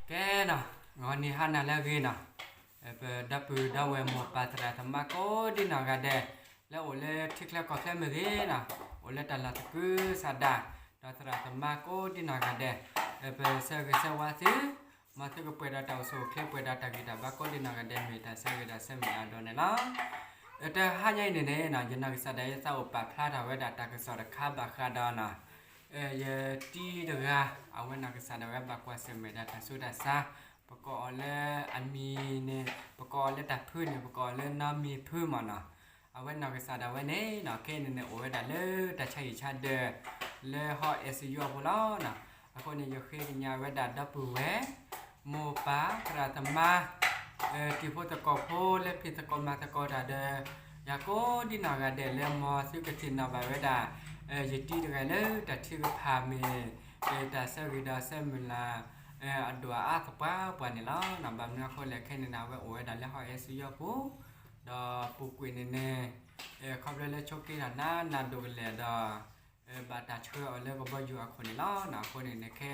ကဲနီၤ, ဂီၤနံၤဟါနၤလၢအဂ့ၤနီၤ, ပဒီပုၢ်ဒီဝဲၢ်မိၢ်ပၢ်သရၣ်သမါကိးဒံနီၢ်ဂၤဒဲး, လၢအိၣ်လၢထံချၢကီၢ်ချၢမ့ၢ်ဂ့ၤနီၤ, အိၣ်လၢတၢ်လီၢ်သကုၤဆးဒး, ဒီးသရၣ်သမါကိးဒံနီၢ်ဂၤဒဲး, ပဆၢဂ့ၤဆၢဝါသု, မ်သုကပှဲၤဒီးတၢ်အိၣ်ဆူၣ်အိၣ်ချ့ ပှဲၤဒီးတၢ်ဂံၢ်တၢ်ဘါကိးဒံနီၢ်ဂၤဒဲး မ့ၢ်တၢ်ဆၢဂ့ၤဒီးဆၢမုၢ်လၢ်အဒိန့ၣ်လီၤ. တဟါညါအံၤန့ၣ်န့ၣ်နီၤ, ယနီၢ်ကစၢ်ဒၣ်ယသးအိၣ်ပာ်ဖျါထီၣ်ဝဲဒၣ်တၢ်ကစီၣ်တခါဘၣ်ဃးဒီးနီၤ ယတံၤတဂၤ, အဝဲနီၢ်ကစၢ်ဒၣ်ဝဲဘၣ်ကွၢ်ဆၢၣ်မဲာ်ဒီးတၢ်ဆူးတၢ်ဆါ, ပကိးအီၤလၢအမံၤန့ၣ်, ပကိးအီၤလၢတၢ်ဖုန့ၣ်, ပကိးအီၤလၢနီၢ်မံၤဖုမ့ၢ်နီၤ. အဝဲနီၢ်ကစၢ်ဒၣ်ဝဲန့ၣ်နီၤ, ခဲအံၤန့ၣ်န့ၣ် အိၣ်ဝဲဒၣ်လၢတၢ်ဆါဟံၣ်ဆါဒၢး လၢဟီၣ်အဲၣ်စယူအပူၤလီၤနီၤ. အဃိန့ၣ် ယဃ့ကညးဝဲဒၣ်ဒီပုၢ်ဝဲၢ် မိၢ်ပၢ်သရၣ်သမါ, တံၤဖိသကိးဖိလၢဖံးသကိးမၤသကိးတၢ်ဒီး ယၤကိးဒံနီၢ်ဂၤဒဲးလၢ မ်သုကသ့ၣ်နီၣ်ဘၣ်ဝဲဒၣ် ယတံၤတဂၤလၢတၢ်ထုကဖၣ်မ့ၢ် တၢ်ဆၢဂ့ၤဒီးဆၢမုၢ်လၢ် အဒိၣ်အအါသပှၢ်ပှၢ်န့ၣ်လီၤ. ဘၣ်မနုၤအဃိလဲၣ် ခဲအံၤန့ၣ်န့ၣ် အဝဲအိၣ်ဝဲဒၣ်လၢဟီၣ်အဲၣ်စယူအပူၤ, ဒီးပူၤကွံာ်န့ၣ်န့ၣ် ခီဖျိလၢဆိးက့တၢ်နးနးဒိၣ်ကလဲာ်ဒီး ဘၣ်တၢ်ဆှၢအီၤလၢကဘီယူၤအခိၣ်န့ၣ်လီၤ. အဃိန့ၣ်န့ၣ် ခဲ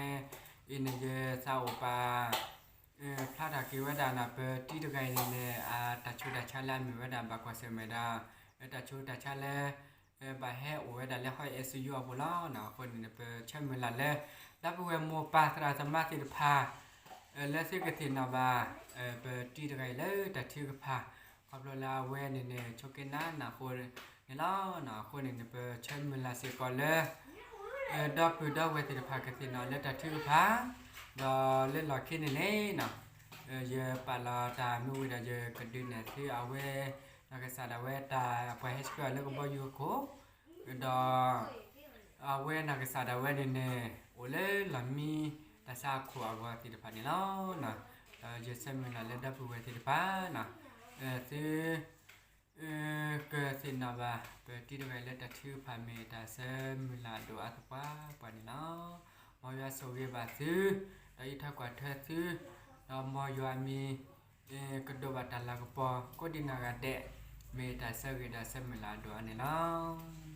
အံၤန့ၣ် ယသးအိၣ်ပာ် ဖျါထီၣ်က့ၤဝဲဒၣ်န့ၣ် ပတံၤတဂၤအံၤန့ၣ်န့ၣ် အတၢ်ဆူးတၢ်ဆါလၢအမ့ၢ်ဝဲဒၣ်ဘၣ်ကွၢ်ဆၢၣ်မဲာ်ဒီး တၢ်ဆူးတၢ်ဆါလၢ ဘၣ်ဟဲအိၣ်ဝဲဒၣ်လၢဟီၣ်အဲၣ်စယူအပူၤလီၤ. အဃိန့ၣ်န့ၣ် ပဆၢမုၢ်လၢ်လၢ ဒီပုၢ်ဝဲၢ်မိၢ်ပၢ်သရၣ်သမါသ့ၣ်တဖၣ် လၢသုကသ့ၣ်နီၣ်ဘၣ် ပတံၤတဂၤအံၤလၢတၢ်ထုကဖၣ် ခီဖျိလၢအဝဲန့ၣ်န့ၣ် ဆိးက့နးနးအဃိန့ၣ်လီၤ. အဃိန့ၣ်န့ၣ် ပဆၢမုၢ်လၢ်စ့ၢ်ကီးလၢ ဒီပုၢ်ဒီဝဲၢ်သ့ၣ်တဖၣ်ကသ့ၣ်နီၣ်လၢတၢ်ထုကဖၣ်, ဒီးလၢလီၢ်ခံန့ၣ်န့ၣ် ယပာ်လီၤတၢ်မ့ၢ်ဝံၤဒီးယကဒုးနဲၣ်သုအဝဲ နီၢ်ကစၢ်ဒၣ်ဝဲတၢ်ပှၤဟဲဆှၢအီၤလၢကဘီယူၤအခိၣ်, ဒီး အဝဲနီၢ်ကစၢ်ဒၣ်ဝဲန့ၣ်န့ၣ် အိၣ်လၢလီၢ်မံတၢ်ဆါအခိၣ်အဂီၢ်သ့ၣ်တဖၣ်န့ၣ်လီၤ. ဒီးယဆၢမုၢ်လၢ်လၢဒီပုၢ်ဝဲၢ်သ့ၣ်တဖၣ် သု ကသ့ၣ်နီၣ်ဘၣ် ပတံၤတဂၤအံၤလၢတၢ်ထုကဖၣ်မ့ၢ်တၢ်ဆၢမုၢ်လၢ်အဒိၣ်အါသပှၢ်ပှၢ်န့ၣ်လီၤ. မ်ယွၤဆိၣ်ဂ့ၤဘၣ်သု, ဒီးအံးထွဲကွၢ်ထွဲသု, ဒီးမ်ယွၤအမံၤ ကဒိးဘၣ်တၢ်လၤကပီၤ ကိးဒံနီၢ်ဂၤဒဲး, မ့ၢ်တၢ်ဆၢဂ့ၤဒီးဆၢမုၢ်လၢ်အဒိၣ်အါန့ၣ်လီၤ.